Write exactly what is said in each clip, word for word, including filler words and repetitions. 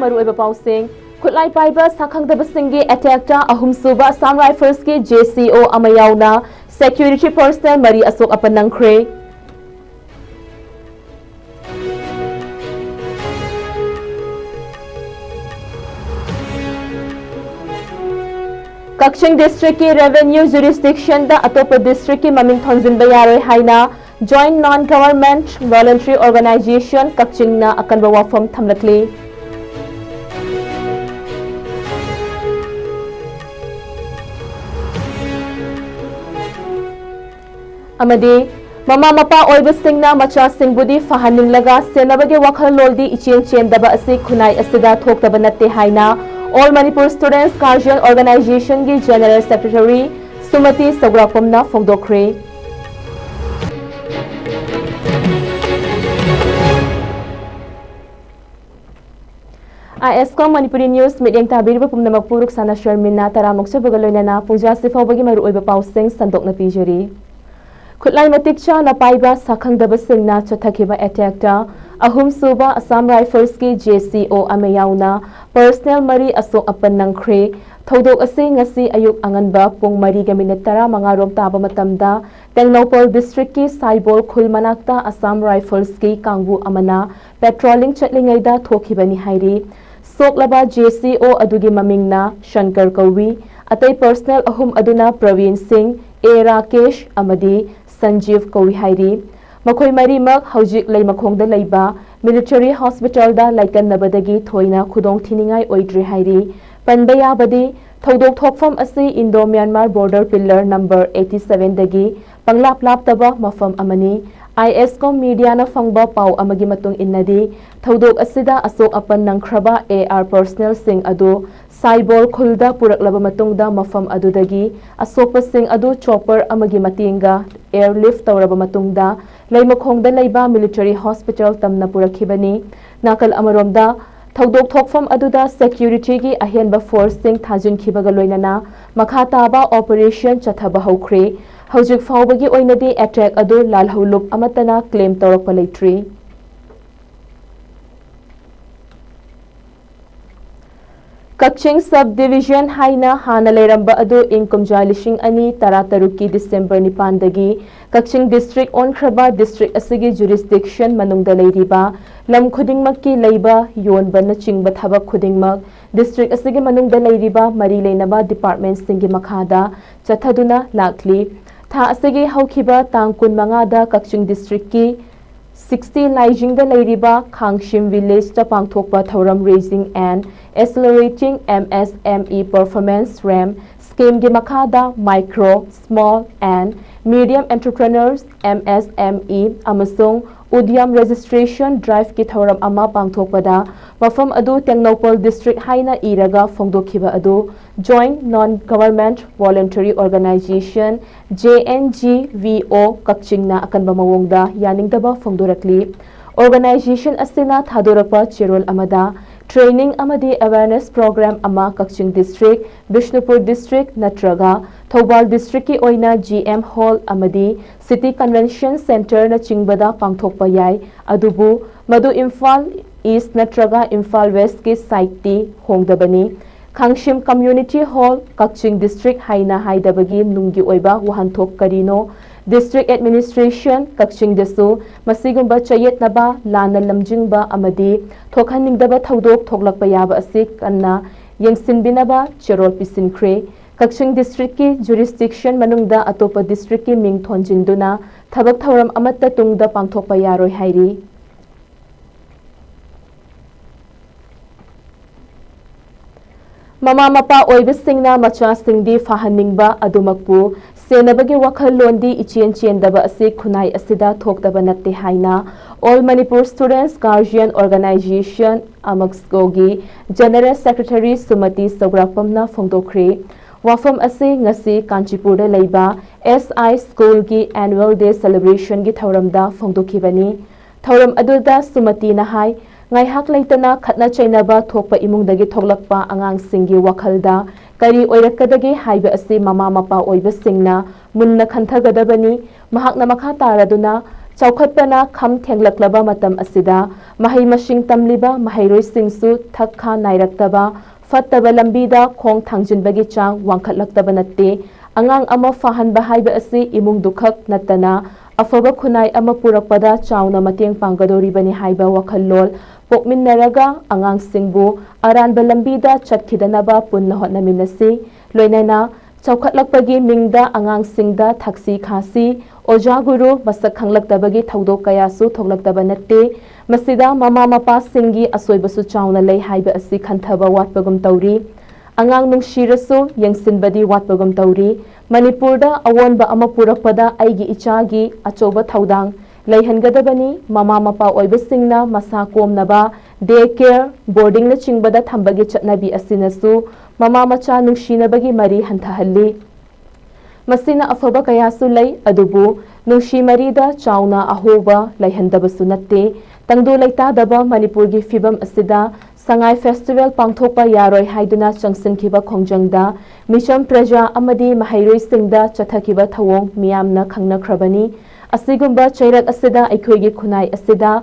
ꯃꯔꯨꯑꯣꯏꯕ ꯄꯥꯎꯁꯤꯡ꯫ ꯈꯨꯠꯂꯥꯏ ꯄꯥꯏꯕ ꯁꯛꯈꯪꯗꯕꯁꯤꯡꯒꯤ ꯑꯦꯇꯦꯛꯇ ꯑꯍꯨꯝꯁꯨꯕ ꯑꯁꯥꯝ ꯔꯥꯏꯐꯜꯁꯀꯤ ꯖꯦ ꯁꯤ ꯑꯣ ꯑꯃ ꯌꯥꯎꯅ ꯁꯦꯀ꯭ꯌꯨꯔꯤꯇꯤ ꯄꯔꯁꯅꯦꯜ ꯃꯔꯤ ꯑꯁꯣꯛ ꯑꯄꯟ ꯅꯪꯈ꯭ꯔꯦ꯫ ꯀꯛꯆꯤꯡ ꯗꯤꯁꯇ꯭ꯔꯤꯛꯀꯤ ꯔꯦꯚꯦꯅ꯭ꯌꯨ ꯖꯨꯔꯤꯁꯗꯤꯛꯁꯟꯗ ꯑꯇꯣꯞꯄ ꯗꯤꯁꯇ꯭ꯔꯤꯛꯀꯤ ꯃꯃꯤꯡ ꯊꯣꯟꯖꯤꯟꯕ ꯌꯥꯔꯣꯏ ꯍꯥꯏꯅ Joint Non Government Voluntary Organisation ꯀꯛꯆꯤꯡꯅ ꯑꯀꯟꯕ ꯋꯥꯐꯝ ꯊꯝꯂꯛꯂꯤ꯫ ꯑꯃꯗꯤ ꯃꯃꯥ ꯃꯄꯥ ꯑꯣꯏꯕꯁꯤꯡꯅ ꯃꯆꯥꯁꯤꯡꯕꯨꯗꯤ ꯐꯍꯟꯅꯤꯡꯂꯒ ꯁꯦꯟꯅꯕꯒꯤ ꯋꯥꯈꯜꯂꯣꯟꯗꯤ ꯏꯆꯦꯟ ꯆꯦꯟꯗꯕ ꯑꯁꯤ ꯈꯨꯟꯅꯥꯏ ꯑꯁꯤꯗ ꯊꯣꯛꯇꯕ ꯅꯠꯇꯦ ꯍꯥꯏꯅ All Manipur Students Guardian Organizationꯒꯤ General Secretary ꯁꯨꯃꯇꯤ ꯁꯧꯒ꯭ꯔꯥꯛꯄꯝꯅ ꯐꯣꯡꯗꯣꯛꯈ꯭ꯔꯦ꯫ ꯑꯥꯏ ꯑꯦꯁ ꯀꯣꯝ ꯃꯅꯤꯄꯨꯔꯤ ꯅ꯭ꯌꯨꯁ ꯃꯤꯠꯌꯦꯡ ꯇꯥꯕꯤꯔꯤꯕ ꯄꯨꯝꯅꯃꯛꯄꯨ ꯔꯨꯛꯁꯥꯅꯥ ꯁꯔꯃꯤꯟꯅ ꯇꯔꯥꯃꯨꯛ ꯆꯕꯒ ꯂꯣꯏꯅꯅ ꯄꯨꯡꯖꯥꯁꯤ ꯐꯥꯎꯕꯒꯤ ꯃꯔꯨꯑꯣꯏꯕ ꯄꯥꯎꯁꯤꯡ ꯁꯟꯗꯣꯛꯅ ꯄꯤꯖꯔꯤ꯫ ꯈꯨꯠꯂꯥꯏ ꯃꯇꯤꯛ ꯆꯥꯅ ꯄꯥꯏꯕ ꯁꯛꯈꯪꯗꯕꯁꯤꯡꯅ ꯆꯠꯊꯈꯤꯕ ꯑꯦꯇꯦꯛꯇ ꯑꯍꯨꯝꯁꯨꯕ ꯑꯁꯥꯝ ꯔꯥꯏꯐꯜꯁꯀꯤ ꯖꯦ ꯁꯤ ꯑꯣ ꯑꯃ ꯌꯥꯎꯅ ꯄꯔꯁꯅꯦꯜ ꯃꯔꯤ ꯑꯁꯣꯛ ꯑꯄꯟ ꯅꯪꯈ꯭ꯔꯦ꯫ ꯊꯧꯗꯣꯛ ꯑꯁꯤ ꯉꯁꯤ ꯑꯌꯨꯛ ꯑꯉꯟꯕ ꯄꯨꯡ ꯃꯔꯤꯒ ꯃꯤꯅꯤꯠ ꯇꯔꯥꯃꯉꯥ ꯔꯣꯝ ꯇꯥꯕ ꯃꯇꯝꯗ ꯇꯦꯡꯅꯧꯄꯜ ꯗꯤꯁꯇ꯭ꯔꯤꯛꯀꯤ ꯁꯥꯏꯕꯣꯜ ꯈꯨꯜ ꯃꯅꯥꯛꯇ ꯑꯁꯥꯝ ꯔꯥꯏꯐꯜꯁꯀꯤ ꯀꯥꯡꯕꯨ ꯑꯃꯅ ꯄꯦꯇ꯭ꯔꯣꯂꯤꯡ ꯆꯠꯂꯤꯉꯩꯗ ꯊꯣꯛꯈꯤꯕꯅꯤ ꯍꯥꯏꯔꯤ꯫ ꯁꯣꯛꯂꯕ ꯖꯦ ꯁꯤ ꯑꯣ ꯑꯗꯨꯒꯤ ꯃꯃꯤꯡꯅ ꯁꯪꯀꯔ ꯀꯧꯏ꯫ ꯑꯇꯩ ꯄꯔꯁꯅꯦꯜ ꯑꯍꯨꯝ ꯑꯗꯨꯅ ꯄ꯭ꯔꯋꯤꯟ ꯁꯤꯡ, ꯑꯦ ꯔꯥꯀꯦꯁ ꯑꯃꯗꯤ ꯁꯟꯖꯤꯚ ꯀꯧꯏ ꯍꯥꯏꯔꯤ꯫ ꯃꯈꯣꯏ ꯃꯔꯤꯃꯛ ꯍꯧꯖꯤꯛ ꯂꯩꯃꯈꯣꯡꯗ ꯂꯩꯕ ꯃꯤꯂꯤꯇꯔꯤ ꯍꯣꯁꯄꯤꯇꯥꯜꯗ ꯂꯥꯏꯀꯠꯅꯕꯗꯒꯤ ꯊꯣꯏꯅ ꯈꯨꯗꯣꯡ ꯊꯤꯅꯤꯡꯉꯥꯏ ꯑꯣꯏꯗ꯭ꯔꯤ ꯍꯥꯏꯔꯤ꯫ ꯄꯟꯕ ꯌꯥꯕꯗꯤ, ꯊꯧꯗꯣꯛ ꯊꯣꯛꯐꯝ ꯑꯁꯤ Indo Myanmar border pillar number eighty ꯁꯚꯦꯟꯗꯒꯤ ꯄꯪꯂꯥꯞ ꯂꯥꯞꯇꯕ ꯃꯐꯝ ꯑꯃꯅꯤ꯫ ꯑꯥꯏ ꯑꯦꯁ ꯀꯣꯝ ꯃꯤꯗꯤꯌꯥꯅ ꯐꯪꯕ ꯄꯥꯎ ꯑꯃꯒꯤ ꯃꯇꯨꯡ ꯏꯟꯅꯗꯤ, ꯊꯧꯗꯣꯛ ꯑꯁꯤꯗ ꯑꯁꯣꯛ ꯑꯄꯟ ꯅꯪꯈ꯭ꯔꯕ ꯑꯦ ꯑꯥꯔ ꯄꯔꯁꯅꯦꯜꯁꯤꯡ ꯑꯗꯨ ꯁꯥꯏꯕꯣꯜ ꯈꯨꯜꯗ ꯄꯨꯔꯛꯂꯕ ꯃꯇꯨꯡꯗ ꯃꯐꯝ ꯑꯗꯨꯗꯒꯤ ꯑꯁꯣꯛꯄꯁꯤꯡ ꯑꯗꯨ ꯆꯣꯄꯔ ꯑꯃꯒꯤ ꯃꯇꯦꯡꯒ ꯑꯦꯌꯔꯂꯤꯐ ꯇꯧꯔꯕ ꯃꯇꯨꯡꯗ ꯂꯩꯃꯈꯣꯡꯗ ꯂꯩꯕ ꯃꯤꯂꯤꯇꯔꯤ ꯍꯣꯁꯄꯤꯇꯥꯜ ꯇꯝꯅ ꯄꯨꯔꯛꯈꯤꯕꯅꯤ꯫ ꯅꯥꯀꯜ ꯑꯃꯔꯣꯝꯗ, ꯊꯧꯗꯣꯛ ꯊꯣꯛꯐꯝ ꯑꯗꯨꯗ ꯁꯦꯀ꯭ꯌꯨꯔꯤꯇꯤꯒꯤ ꯑꯍꯦꯟꯕ ꯐꯣꯔꯁꯁꯤꯡ ꯊꯥꯖꯤꯟꯈꯤꯕꯒ ꯂꯣꯏꯅꯅ ꯃꯈꯥ ꯇꯥꯕ ꯑꯣꯄꯔꯦꯁꯟ ꯆꯠꯊꯕ ꯍꯧꯈ꯭ꯔꯦ꯫ ꯍꯧꯖꯤꯛ ꯐꯥꯎꯕꯒꯤ ꯑꯣꯏꯅꯗꯤ ꯑꯦꯇꯦꯛ ꯑꯗꯨ ꯂꯥꯜꯍꯧꯂꯨꯞ ꯑꯃꯠꯇꯅ ꯀ꯭ꯂꯦꯝ ꯇꯧꯔꯛꯄ ꯂꯩꯇ꯭ꯔꯤ꯫ ꯀꯛꯆꯤꯡ Sub Division ꯍꯥꯏꯅ ꯍꯥꯟꯅ ꯂꯩꯔꯝꯕ ꯑꯗꯨ ꯏꯪ ꯀꯨꯝꯖꯥ ꯂꯤꯁꯤꯡ ꯑꯅꯤ ꯇꯔꯥꯇꯔꯨꯛꯀꯤ December ꯅꯤꯄꯥꯟꯗꯒꯤ ꯀꯛꯆꯤꯡ District ꯑꯣꯟꯈ꯭ꯔꯕ district ꯑꯁꯤꯒꯤ jurisdiction ꯃꯅꯨꯡꯗ ꯂꯩꯔꯤꯕ ꯂꯝ ꯈꯨꯗꯤꯡꯃꯛꯀꯤ ꯂꯩꯕ, ꯌꯣꯟꯕꯅꯆꯤꯡꯕ ꯊꯕꯛ ꯈꯨꯗꯤꯡꯃꯛ district ꯑꯁꯤꯒꯤ ꯃꯅꯨꯡꯗ ꯂꯩꯔꯤꯕ ꯃꯔꯤ ꯂꯩꯅꯕ departmentꯁꯤꯡꯒꯤ ꯃꯈꯥꯗ ꯆꯠꯊꯗꯨꯅ ꯂꯥꯛꯂꯤ꯫ ꯊꯥ ꯑꯁꯤꯒꯤ ꯍꯧꯈꯤꯕ ꯇꯥꯡ ꯀꯨꯟꯃꯉꯥꯗ ꯀꯛꯆꯤꯡ districtꯀꯤ sixty ꯂꯥꯏꯖꯤꯡꯗ ꯂꯩꯔꯤꯕ ꯈꯥꯡꯁꯤꯝ villageꯇ ꯄꯥꯡꯊꯣꯛꯄ ꯊꯧꯔꯝ Raising and Accelerating M S M E Performance, ram schemeꯒꯤ ꯃꯈꯥꯗ Micro, Small and Medium Entrepreneurs, M S M E, ꯑꯃꯁꯨꯡ Udyam Registration Driveꯀꯤ ꯊꯧꯔꯝ ꯑꯃ ꯄꯥꯡꯊꯣꯛꯄꯗ ꯃꯐꯝ ꯑꯗꯨ ꯇꯦꯡꯅꯧꯄꯜ district ꯍꯥꯏꯅ ꯏꯔꯒ ꯐꯣꯡꯗꯣꯛꯈꯤꯕ ꯑꯗꯨ Joint Non-Government Voluntary Organization, J N G V O, ꯀꯛꯆꯤꯡꯅ ꯑꯀꯟꯕ ꯃꯑꯣꯡꯗ ꯌꯥꯅꯤꯡꯗꯕ ꯐꯣꯡꯗꯣꯔꯛꯂꯤ꯫ Organization ꯑꯁꯤꯅ ꯊꯥꯗꯣꯔꯛꯄ ꯆꯦꯔꯣꯜ ꯑꯃꯗ training ꯑꯃꯗꯤ awareness program ꯑꯃ ꯀꯛꯆꯤꯡ district, ꯕꯤꯁꯅꯨꯄꯨꯔ district ꯅꯠꯇ꯭ꯔꯒ ꯊꯧꯕꯥꯜ districtꯀꯤ ꯑꯣꯏꯅ G M Hall ꯑꯃꯗꯤ City Convention Centreꯅꯆꯤꯡꯕꯗ ꯄꯥꯡꯊꯣꯛꯄ ꯌꯥꯏ, ꯑꯗꯨꯕꯨ ꯃꯗꯨ ꯏꯝꯐꯥꯜ East ꯅꯠꯇ꯭ꯔꯒ ꯏꯝꯐꯥꯜ Westꯀꯤ siteꯇꯤ ꯍꯣꯡꯗꯕꯅꯤ꯫ ꯈꯥꯡꯁꯤꯝ Community Hall, ꯀꯛꯆꯤꯡ district ꯍꯥꯏꯅ ꯍꯥꯏꯗꯕꯒꯤ ꯅꯨꯡꯒꯤ ꯑꯣꯏꯕ ꯋꯥꯍꯟꯊꯣꯛ ꯀꯔꯤꯅꯣ? District Administration, ꯀꯛꯆꯤꯡꯗꯁꯨ ꯃꯁꯤꯒꯨꯝꯕ ꯆꯌꯦꯠꯅꯕ, ꯂꯥꯟꯅ ꯂꯝꯖꯤꯡꯕ ꯑꯃꯗꯤ ꯊꯣꯛꯍꯟꯅꯤꯡꯗꯕ ꯊꯧꯗꯣꯛ ꯊꯣꯛꯂꯛꯄ ꯌꯥꯕ ꯑꯁꯤ ꯀꯟꯅ ꯌꯦꯡꯁꯤꯟꯕꯤꯅꯕ ꯆꯦꯔꯣꯜ ꯄꯤꯁꯤꯟꯈ꯭ꯔꯦ꯫ ꯀꯛꯆꯤꯡ districtꯀꯤ jurisdiction ꯃꯅꯨꯡꯗ ꯑꯇꯣꯞꯄ districtꯀꯤ ꯃꯤꯡ ꯊꯣꯟꯖꯤꯟꯗꯨꯅ ꯊꯕꯛ ꯊꯧꯔꯝ ꯑꯃꯠꯇ ꯇꯨꯡꯗ ꯄꯥꯡꯊꯣꯛꯄ ꯌꯥꯔꯣꯏ ꯍꯥꯏꯔꯤ꯫ ꯃꯃꯥ ꯃꯄꯥ ꯑꯣꯏꯕꯁꯤꯡꯅ ꯃꯆꯥꯁꯤꯡꯗꯤ ꯐꯍꯟꯅꯤꯡꯕ ꯑꯗꯨꯃꯛꯄꯨ ꯁꯦꯟꯅꯕꯒꯤ ꯋꯥꯈꯜꯂꯣꯟꯗꯤ ꯏꯆꯦꯟ ꯆꯦꯟꯗꯕ ꯑꯁꯤ ꯈꯨꯟꯅꯥꯏ ꯑꯁꯤꯗ ꯊꯣꯛꯇꯕ ꯅꯠꯇꯦ ꯍꯥꯏꯅ All Manipur Students Guardian Organisation, AMUSCOꯒꯤ General Secretary ꯁꯨꯃꯇꯤ ꯆꯧꯒ꯭ꯔꯥꯛꯄꯝꯅ ꯐꯣꯡꯗꯣꯛꯈ꯭ꯔꯦ꯫ ꯋꯥꯐꯝ ꯑꯁꯤ ꯉꯁꯤ ꯀꯥꯟꯆꯤꯄꯨꯔꯗ ꯂꯩꯕ S I Schoolꯒꯤ Annual Day Celebrationꯒꯤ ꯊꯧꯔꯝꯗ ꯐꯣꯡꯗꯣꯛꯈꯤꯕꯅꯤ꯫ ꯊꯧꯔꯝ ꯑꯗꯨꯗ ꯁꯨꯃꯇꯤꯅ ꯍꯥꯏ, ꯉꯥꯏꯍꯥꯛ ꯂꯩꯇꯅ ꯈꯠꯅ ꯆꯩꯅꯕ ꯊꯣꯛꯄ ꯏꯃꯨꯡꯗꯒꯤ ꯊꯣꯛꯂꯛꯄ ꯑꯉꯥꯡꯁꯤꯡꯒꯤ ꯋꯥꯈꯜꯗ ꯀꯔꯤ ꯑꯣꯏꯔꯛꯀꯗꯒꯦ ꯍꯥꯏꯕ ꯑꯁꯤ ꯃꯃꯥ ꯃꯄꯥ ꯑꯣꯏꯕꯁꯤꯡꯅ ꯃꯨꯟꯅ ꯈꯟꯊꯒꯗꯕꯅꯤ꯫ ꯃꯍꯥꯛꯅ ꯃꯈꯥ ꯇꯥꯔꯗꯨꯅ, ꯆꯥꯎꯈꯠꯄꯅ ꯈꯝ ꯊꯦꯡꯂꯛꯂꯕ ꯃꯇꯝ ꯑꯁꯤꯗ ꯃꯍꯩ ꯃꯁꯤꯡ ꯇꯝꯂꯤꯕ ꯃꯍꯩꯔꯣꯏꯁꯤꯡꯁꯨ ꯊꯛ ꯈꯥ ꯅꯥꯏꯔꯛꯇꯕ, ꯐꯠꯇꯕ ꯂꯝꯕꯤꯗ ꯈꯣꯡ ꯊꯥꯡꯖꯤꯟꯕꯒꯤ ꯆꯥꯡ ꯋꯥꯡꯈꯠꯂꯛꯇꯕ ꯅꯠꯇꯦ꯫ ꯑꯉꯥꯡ ꯑꯃ ꯐꯍꯟꯕ ꯍꯥꯏꯕ ꯑꯁꯤ ꯏꯃꯨꯡꯗꯨꯈꯛ ꯅꯠꯇꯅ ꯑꯐꯕ ꯈꯨꯟꯅꯥꯏ ꯑꯃ ꯄꯨꯔꯛꯄꯗ ꯆꯥꯎꯅ ꯃꯇꯦꯡ ꯄꯥꯡꯒꯗꯧꯔꯤꯕꯅꯤ ꯍꯥꯏꯕ ꯋꯥꯈꯜꯂꯣꯟ ꯄꯣꯛꯃꯤꯟꯅꯔꯒ ꯑꯉꯥꯡꯁꯤꯡꯕꯨ ꯑꯔꯥꯟꯕ ꯂꯝꯕꯤꯗ ꯆꯠꯈꯤꯗꯅꯕ ꯄꯨꯟꯅ ꯍꯣꯠꯅꯃꯤꯟꯅꯁꯤ꯫ ꯂꯣꯏꯅꯅ ꯆꯥꯎꯈꯠꯂꯛꯄꯒꯤ ꯃꯤꯡꯗ ꯑꯉꯥꯡꯁꯤꯡꯗ ꯊꯛꯁꯤ ꯈꯥꯁꯤ, ꯑꯣꯖꯥ ꯒꯨꯔꯨ ꯃꯁꯛ ꯈꯪꯂꯛꯇꯕꯒꯤ ꯊꯧꯗꯣꯛ ꯀꯌꯥꯁꯨ ꯊꯣꯛꯂꯛꯇꯕ ꯅꯠꯇꯦ꯫ ꯃꯁꯤꯗ ꯃꯃꯥ ꯃꯄꯥꯁꯤꯡꯒꯤ ꯑꯁꯣꯏꯕꯁꯨ ꯆꯥꯎꯅ ꯂꯩ ꯍꯥꯏꯕ ꯑꯁꯤ ꯈꯟꯊꯕ ꯋꯥꯠꯄꯒꯨꯝ ꯇꯧꯔꯤ꯫ ꯑꯉꯥꯡ ꯅꯨꯡꯁꯤꯔꯁꯨ ꯌꯦꯡꯁꯤꯟꯕꯗꯤ ꯋꯥꯠꯄꯒꯨꯝ ꯇꯧꯔꯤ꯫ ꯃꯅꯤꯄꯨꯔꯗ ꯑꯑꯣꯟꯕ ꯑꯃ ꯄꯨꯔꯛꯄꯗ ꯑꯩꯒꯤ ꯏꯆꯥꯒꯤ ꯑꯆꯧꯕ ꯊꯧꯗꯥꯡ ꯂꯩꯍꯟꯒꯗꯕꯅꯤ꯫ ꯃꯃꯥ ꯃꯄꯥ ꯑꯣꯏꯕꯁꯤꯡꯅ ꯃꯁꯥ ꯀꯣꯝꯅꯕ day care, boardingꯅꯆꯤꯡꯕꯗ ꯊꯝꯕꯒꯤ ꯆꯠꯅꯕꯤ ꯑꯁꯤꯅꯁꯨ ꯃꯃꯥ ꯃꯆꯥ ꯅꯨꯡꯁꯤꯅꯕꯒꯤ ꯃꯔꯤ ꯍꯟꯊꯍꯜꯂꯤ꯫ ꯃꯁꯤꯅ ꯑꯐꯕ ꯀꯌꯥꯁꯨ ꯂꯩ, ꯑꯗꯨꯕꯨ ꯅꯨꯡꯁꯤ ꯃꯔꯤꯗ ꯆꯥꯎꯅ ꯑꯍꯣꯕ ꯂꯩꯍꯟꯗꯕꯁꯨ ꯅꯠꯇꯦ꯫ ꯇꯪꯗꯨ ꯂꯩꯇꯥꯗꯕ ꯃꯅꯤꯄꯨꯔꯒꯤ ꯐꯤꯕꯝ ꯑꯁꯤꯗ ꯁꯉꯥꯏ festival ꯄꯥꯡꯊꯣꯛꯄ ꯌꯥꯔꯣꯏ ꯍꯥꯏꯗꯨꯅ ꯆꯪꯁꯤꯟꯈꯤꯕ ꯈꯣꯡꯖꯪꯗ ꯃꯤꯆꯝ ꯄ꯭ꯔꯖꯥ ꯑꯃꯗꯤ ꯃꯍꯩꯔꯣꯏꯁꯤꯡꯗ ꯆꯠꯊꯈꯤꯕ ꯊꯧꯑꯣꯡ ꯃꯤꯌꯥꯝꯅ ꯈꯪꯅꯈ꯭ꯔꯕꯅꯤ꯫ ꯑꯁꯤꯒꯨꯝꯕ ꯆꯩꯔꯛ ꯑꯁꯤꯗ ꯑꯩꯈꯣꯏꯒꯤ ꯈꯨꯟꯅꯥꯏ ꯑꯁꯤꯗ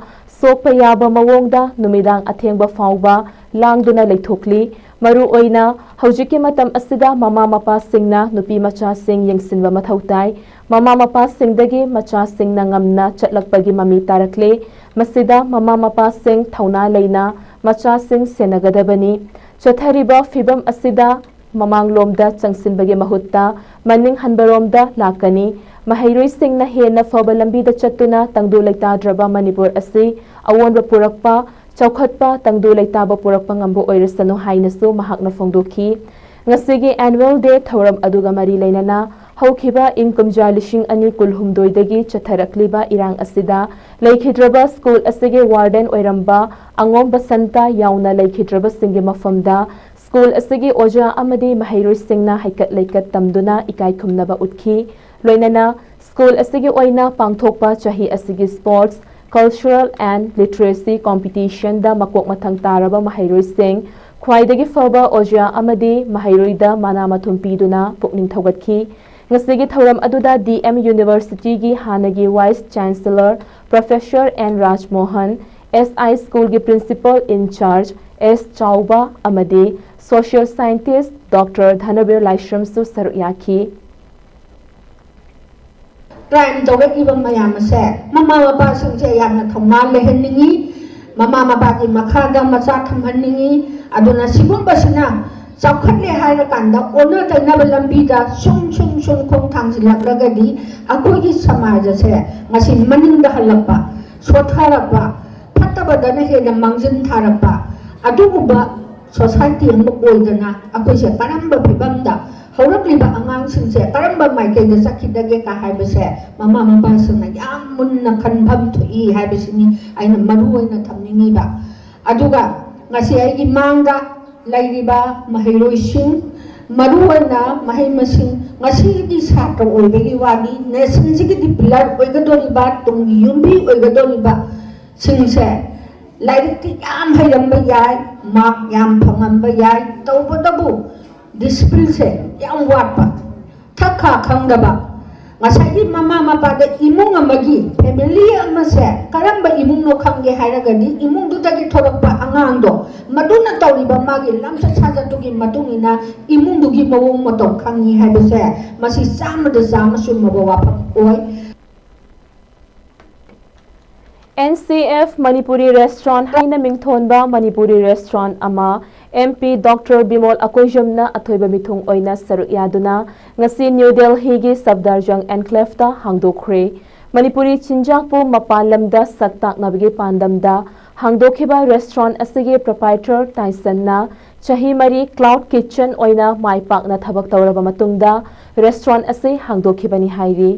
ꯁꯣꯛꯄ ꯌꯥꯕ ꯃꯑꯣꯡꯗ ꯅꯨꯃꯤꯗꯥꯡ ꯑꯊꯦꯡꯕ ꯐꯥꯎꯕ ꯂꯥꯡꯗꯨꯅ ꯂꯩꯊꯣꯛꯂꯤ꯫ ꯃꯔꯨꯑꯣꯏꯅ ꯍꯧꯖꯤꯛꯀꯤ ꯃꯇꯝ ꯑꯁꯤꯗ ꯃꯃꯥ ꯃꯄꯥꯁꯤꯡꯅ ꯅꯨꯄꯤ ꯃꯆꯥꯁꯤꯡ ꯌꯦꯡꯁꯤꯟꯕ ꯃꯊꯧ ꯇꯥꯏ꯫ ꯃꯃꯥ ꯃꯄꯥꯁꯤꯡꯗꯒꯤ ꯃꯆꯥꯁꯤꯡꯅ ꯉꯝꯅ ꯆꯠꯂꯛꯄꯒꯤ ꯃꯃꯤ ꯇꯥꯔꯛꯂꯦ꯫ ꯃꯁꯤꯗ ꯃꯃꯥ ꯃꯄꯥꯁꯤꯡ ꯊꯧꯅꯥ ꯂꯩꯅ ꯃꯆꯥꯁꯤꯡ ꯁꯦꯟꯅꯒꯗꯕꯅꯤ꯫ ꯆꯠꯊꯔꯤꯕ ꯐꯤꯕꯝ ꯑꯁꯤꯗ ꯃꯃꯥꯡꯂꯣꯝꯗ ꯆꯪꯁꯤꯟꯕꯒꯤ ꯃꯍꯨꯠꯇ ꯃꯅꯤꯡ ꯍꯟꯕꯔꯣꯝꯗ ꯂꯥꯛꯀꯅꯤ꯫ ꯃꯍꯩꯔꯣꯏꯁꯤꯡꯅ ꯍꯦꯟꯅ ꯐꯕ ꯂꯝꯕꯤꯗ ꯆꯠꯇꯨꯅ ꯇꯪꯗꯨ ꯂꯩꯇꯥꯗ꯭ꯔꯕ ꯃꯅꯤꯄꯨꯔ ꯑꯁꯤ ꯑꯑꯣꯟꯕ ꯄꯨꯔꯛꯄ, ꯆꯥꯎꯈꯠꯄ, ꯇꯪꯗꯨ ꯂꯩꯇꯥꯕ ꯄꯨꯔꯛꯄ ꯉꯝꯕ ꯑꯣꯏꯔꯁꯅꯨ ꯍꯥꯏꯅꯁꯨ ꯃꯍꯥꯛꯅ ꯐꯣꯡꯗꯣꯛꯈꯤ꯫ ꯉꯁꯤꯒꯤ annual day ꯊꯧꯔꯝ ꯑꯗꯨꯒ ꯃꯔꯤ ꯂꯩꯅꯅ ꯍꯧꯈꯤꯕ ꯏꯪ ꯀꯨꯝꯖꯥ ꯂꯤꯁꯤꯡ ꯑꯅꯤ ꯀꯨꯟꯍꯨꯝꯗꯣꯏꯗꯒꯤ ꯆꯠꯊꯔꯛꯂꯤꯕ ꯏꯔꯥꯡ ꯑꯁꯤꯗ ꯂꯩꯈꯤꯗ꯭ꯔꯕ ꯁ꯭ꯀꯨꯜ ꯑꯁꯤꯒꯤ warden ꯑꯣꯏꯔꯝꯕ ꯑꯉꯣꯝ ꯕꯁꯟꯇ ꯌꯥꯎꯅ ꯂꯩꯈꯤꯗ꯭ꯔꯕꯁꯤꯡꯒꯤ ꯃꯐꯝꯗ ꯁ꯭ꯀꯨꯜ ꯑꯁꯤꯒꯤ ꯑꯣꯖꯥ ꯑꯃꯗꯤ ꯃꯍꯩꯔꯣꯏꯁꯤꯡꯅ ꯍꯩꯀꯠ ꯂꯩꯀꯠ ꯇꯝꯗꯨꯅ ꯏꯀꯥꯏ ꯈꯨꯝꯅꯕ ꯎꯠꯈꯤ꯫ ꯂꯣꯏꯅꯅ ꯁ꯭ꯀꯨꯜ ꯑꯁꯤꯒꯤ ꯑꯣꯏꯅ ꯄꯥꯡꯊꯣꯛꯄ ꯆꯍꯤ ꯑꯁꯤꯒꯤ sports, cultural and literacy competitionꯗ ꯃꯀꯣꯛ ꯃꯊꯪ ꯇꯥꯔꯕ ꯃꯍꯩꯔꯣꯏꯁꯤꯡ, ꯈ꯭ꯋꯥꯏꯗꯒꯤ ꯐꯕ ꯑꯣꯖꯥ ꯑꯃꯗꯤ ꯃꯍꯩꯔꯣꯏꯗ ꯃꯅꯥ ꯃꯊꯨꯝ ꯄꯤꯗꯨꯅ ꯄꯨꯛꯅꯤꯡ ꯊꯧꯒꯠꯈꯤ꯫ ꯉꯁꯤꯒꯤ ꯊꯧꯔꯝ ꯑꯗꯨꯗ D M Universityꯒꯤ ꯍꯥꯟꯅꯒꯤ Vice Chancellor Professor N ꯔꯥꯖꯃꯣꯍꯟ, S I Schoolꯒꯤ Principal in Charge S ꯆꯥꯎꯕ ꯑꯃꯗꯤ Social Scientist Doctor ꯙꯅꯕꯤꯔ ꯂꯥꯏꯁ꯭ꯔꯝꯁꯨ ꯁꯔꯨꯛ ꯌꯥꯈꯤ꯫ ꯀ꯭ꯔꯥꯏꯝ ꯇꯧꯔꯛꯂꯤꯕ ꯃꯌꯥꯝ ꯑꯁꯦ ꯃꯃꯥ ꯃꯄꯥꯁꯤꯡꯁꯦ ꯌꯥꯝꯅ ꯊꯧꯅꯥ ꯂꯩꯍꯟꯅꯤꯡꯉꯤ꯫ ꯃꯃꯥ ꯃꯄꯥꯒꯤ ꯃꯈꯥꯗ ꯃꯆꯥ ꯊꯝꯍꯟꯅꯤꯡꯉꯤ꯫ ꯑꯗꯨꯅ ꯁꯤꯒꯨꯝꯕꯁꯤꯅ ꯆꯥꯎꯈꯠꯂꯦ ꯍꯥꯏꯔꯀꯥꯟꯗ ꯑꯣꯟꯅ ꯇꯩꯅꯕ ꯂꯝꯕꯤꯗ ꯁꯨꯝ ꯁꯨꯝ ꯁꯨꯝ ꯈꯣꯡ ꯊꯥꯡꯖꯤꯜꯂꯛꯂꯒꯗꯤ ꯑꯩꯈꯣꯏꯒꯤ ꯁꯃꯥꯖ ꯑꯁꯦ ꯉꯁꯤ ꯃꯅꯤꯡꯗ ꯍꯜꯂꯛꯄ, ꯁꯣꯠꯊꯔꯛꯄ, ꯐꯠꯇꯕꯗꯅ ꯍꯦꯟꯅ ꯃꯥꯡꯖꯤꯟ ꯊꯥꯔꯛꯄ ꯑꯗꯨꯒꯨꯝꯕ ꯁꯣꯁꯥꯏꯇꯤ ꯑꯃ ꯑꯣꯏꯗꯅ ꯑꯩꯈꯣꯏꯁꯦ ꯀꯔꯝꯕ ꯐꯤꯕꯝꯗ ꯍꯧꯔꯛꯂꯤꯕ ꯑꯉꯥꯡꯁꯤꯡꯁꯦ ꯀꯔꯝꯕ ꯃꯥꯏꯀꯩꯗ ꯆꯠꯈꯤꯗꯒꯦ ꯀ ꯍꯥꯏꯕꯁꯦ ꯃꯃꯥ ꯃꯄꯥꯁꯤꯡꯅ ꯌꯥꯝ ꯃꯨꯟꯅ ꯈꯟꯐꯝ ꯊꯣꯛꯏ ꯍꯥꯏꯕꯁꯤꯅꯤ ꯑꯩꯅ ꯃꯔꯨ ꯑꯣꯏꯅ ꯊꯝꯅꯤꯡꯉꯤꯕ꯫ ꯑꯗꯨꯒ ꯉꯁꯤ ꯑꯩꯒꯤ ꯃꯥꯡꯗ ꯂꯩꯔꯤꯕ ꯃꯍꯩꯔꯣꯏꯁꯤꯡ, ꯃꯔꯨ ꯑꯣꯏꯅ ꯃꯍꯩ ꯃꯁꯤꯡ, ꯉꯁꯤꯒꯤ ꯁꯥꯇ꯭ꯔ ꯑꯣꯏꯕꯒꯤ ꯋꯥꯅꯤ, ꯅꯦꯁꯟꯁꯤꯒꯤꯗꯤ ꯄꯤꯂꯔ ꯑꯣꯏꯒꯗꯧꯔꯤꯕ, ꯇꯨꯡꯒꯤ ꯌꯨꯝꯕꯤ ꯑꯣꯏꯒꯗꯧꯔꯤꯕ ꯁꯤꯡꯁꯦ ꯂꯥꯏꯔꯤꯛꯇꯤ ꯌꯥꯝ ꯍꯩꯔꯝꯕ ꯌꯥꯏ, ꯃꯥꯔꯛ ꯌꯥꯝ ꯐꯪꯉꯝꯕ ꯌꯥꯏ, ꯇꯧꯕꯇꯕꯨ ꯗꯤꯁꯤꯄ꯭ꯂꯤꯟꯁꯦ ꯌꯥꯝ ꯋꯥꯠꯄ, ꯊꯛ ꯈꯥ ꯈꯪꯗꯕ, ꯉꯁꯥꯏꯒꯤ ꯃꯃꯥ ꯃꯄꯥꯗ ꯏꯃꯨꯡ ꯑꯃꯒꯤ ꯐꯦꯃꯤꯂꯤ ꯑꯃꯁꯦ ꯀꯔꯝꯕ ꯏꯃꯨꯡꯅꯣ ꯈꯪꯒꯦ ꯍꯥꯏꯔꯒꯗꯤ ꯏꯃꯨꯡꯗꯨꯗꯒꯤ ꯊꯣꯔꯛꯄ ꯑꯉꯥꯡꯗꯣ ꯃꯗꯨꯅ ꯇꯧꯔꯤꯕ ꯃꯥꯒꯤ ꯂꯝꯆꯠ ꯁꯥꯖꯠꯇꯨꯒꯤ ꯃꯇꯨꯡ ꯏꯟꯅ ꯏꯃꯨꯡꯗꯨꯒꯤ ꯃꯑꯣꯡ ꯃꯇꯧ ꯈꯪꯉꯤ ꯍꯥꯏꯕꯁꯦ ꯃꯁꯤ ꯆꯥꯝꯃꯗ ꯆꯥꯝꯃ ꯆꯨꯝꯃꯕ ꯋꯥꯐꯝ ꯑꯣꯏ꯫ N C F Manipuri Restaurant ꯍꯥꯏꯅ ꯃꯤꯡꯊꯣꯟꯕ ꯃꯅꯤꯄꯨꯔꯤ ꯔꯦꯁꯇ꯭ꯔꯣꯟ ꯑꯃ M P Doctor ꯕꯤꯃꯣꯜ ꯑꯀꯣꯏꯖꯝꯅ ꯑꯊꯣꯏꯕ ꯃꯤꯊꯨꯡ ꯑꯣꯏꯅ ꯁꯔꯨꯛ ꯌꯥꯗꯨꯅ ꯉꯁꯤ ꯅ꯭ꯌꯨ ꯗꯦꯜꯍꯤꯒꯤ ꯁꯐꯗꯔꯖꯪ ꯑꯦꯟꯀ꯭ꯂꯦꯐꯇ ꯍꯥꯡꯗꯣꯛꯈ꯭ꯔꯦ꯫ ꯃꯅꯤꯄꯨꯔꯤ ꯆꯤꯟꯖꯥꯛꯄꯨ ꯃꯄꯥꯟ ꯂꯝꯗ ꯁꯛ ꯇꯥꯛꯅꯕꯒꯤ ꯄꯥꯟꯗꯝꯗ ꯍꯥꯡꯗꯣꯛꯈꯤꯕ ꯔꯦꯁꯇ꯭ꯔꯣꯟ ꯑꯁꯤꯒꯤ ꯄ꯭ꯔꯣꯄꯥꯏꯇꯔ ꯇꯥꯏꯁꯟꯅ ꯆꯍꯤ ꯃꯔꯤ ꯀ꯭ꯂꯥꯎꯗ ꯀꯤꯠꯆꯟ ꯑꯣꯏꯅ ꯃꯥꯏ ꯄꯥꯛꯅ ꯊꯕꯛ ꯇꯧꯔꯕ ꯃꯇꯨꯡꯗ ꯔꯦꯁꯇ꯭ꯔꯣꯟ ꯑꯁꯤ ꯍꯥꯡꯗꯣꯛꯈꯤꯕꯅꯤ ꯍꯥꯏꯔꯤ꯫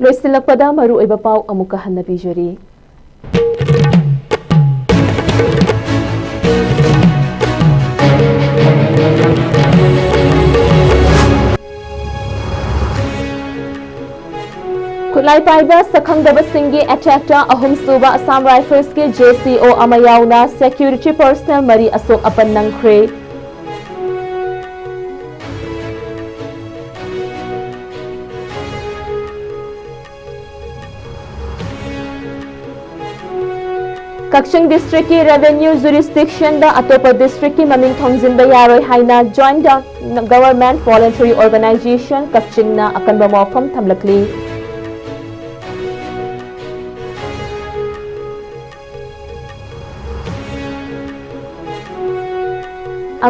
ꯂꯣꯏꯁꯤꯜꯂꯛꯄꯗ ꯃꯔꯨꯑꯣꯏꯕ ꯄꯥꯎ ꯑꯃꯨꯛꯀ ꯍꯟꯅ ꯄꯤꯖꯔꯤ꯫ ꯈꯨꯠꯂꯥꯏ ꯄꯥꯏꯕ ꯁꯛꯈꯪꯗꯕꯁꯤꯡꯒꯤ ꯑꯦꯇꯦꯛꯇ ꯑꯍꯨꯝꯁꯨꯕ ꯑꯁꯥꯝ ꯔꯥꯏꯐꯜꯁꯀꯤ J C O ꯑꯃ ꯌꯥꯎꯅ ꯁꯦꯀ꯭ꯌꯨꯔꯤꯇꯤ ꯄꯔꯁꯅꯦꯜ ꯃꯔꯤ ꯑꯁꯣꯛ ꯑꯄꯟ ꯅꯪꯈ꯭ꯔꯦ꯫ ꯀꯛꯆꯤꯡ ꯗꯤꯁꯇ꯭ꯔꯤꯛꯀꯤ ꯔꯦꯚꯦꯅ꯭ꯌꯨ ꯖꯨꯔꯤꯁꯗꯤꯛꯁꯟꯗ ꯑꯇꯣꯞꯄ ꯗꯤꯁꯇ꯭ꯔꯤꯛꯀꯤ ꯃꯃꯤꯡ ꯊꯣꯟꯖꯤꯟꯕ ꯌꯥꯔꯣꯏ ꯍꯥꯏꯅ ꯖꯣꯏꯟꯠ ꯒꯚꯔꯟꯃꯦꯟꯠ ꯚꯣꯂꯨꯟꯇꯔꯤ ꯑꯣꯔꯒꯅꯥꯏꯖꯦꯁꯟ ꯀꯛꯆꯤꯡꯅ ꯑꯀꯟꯕ ꯋꯥꯐꯝ ꯊꯝꯂꯛꯂꯤ꯫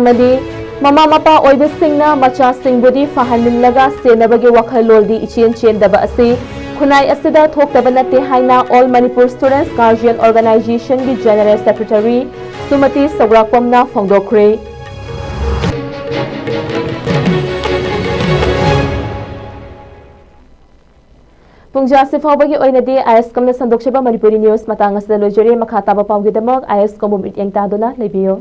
ꯑꯃꯗꯤ ꯃꯃꯥ ꯃꯄꯥ ꯑꯣꯏꯕꯁꯤꯡꯅ ꯃꯆꯥꯁꯤꯡꯕꯨꯗꯤ ꯐꯍꯟꯅꯤꯡꯂꯒ ꯁꯦꯟꯅꯕꯒꯤ ꯋꯥꯈꯜꯂꯣꯟꯗꯤ ꯏꯆꯦꯟ ꯆꯦꯟꯗꯕ ꯑꯁꯤ ꯈꯨꯟꯅꯥꯏ ꯑꯁꯤꯗ ꯊꯣꯛꯇꯕ ꯅꯠꯇꯦ ꯍꯥꯏꯅ All Manipur Students Guardian Organizationꯒꯤ General Secretary ꯁꯨꯃꯇꯤ ꯁꯧꯒ꯭ꯔꯥꯛꯄꯝꯅ ꯐꯣꯡꯗꯣꯛꯈ꯭ꯔꯦ꯫ ꯄꯨꯡꯖꯥꯁꯤ ꯐꯥꯎꯕꯒꯤ ꯑꯣꯏꯅꯗꯤ ꯑꯥꯏ ꯑꯦꯁ ꯀꯣꯝꯅ ꯁꯟꯗꯣꯛꯆꯕ ꯃꯅꯤꯄꯨꯔꯤ ꯅ꯭ꯌꯨꯁ ꯃꯇꯥꯡ ꯑꯁꯤꯗ ꯂꯣꯏꯖꯔꯦ꯫ ꯃꯈꯥ ꯇꯥꯕ ꯄꯥꯎꯒꯤꯗꯃꯛ ꯑꯥꯏ ꯑꯦꯁ ꯀꯣꯝꯕꯨ ꯃꯤꯠꯌꯦꯡ ꯇꯥꯗꯨꯅ ꯂꯩꯕꯤꯌꯨ꯫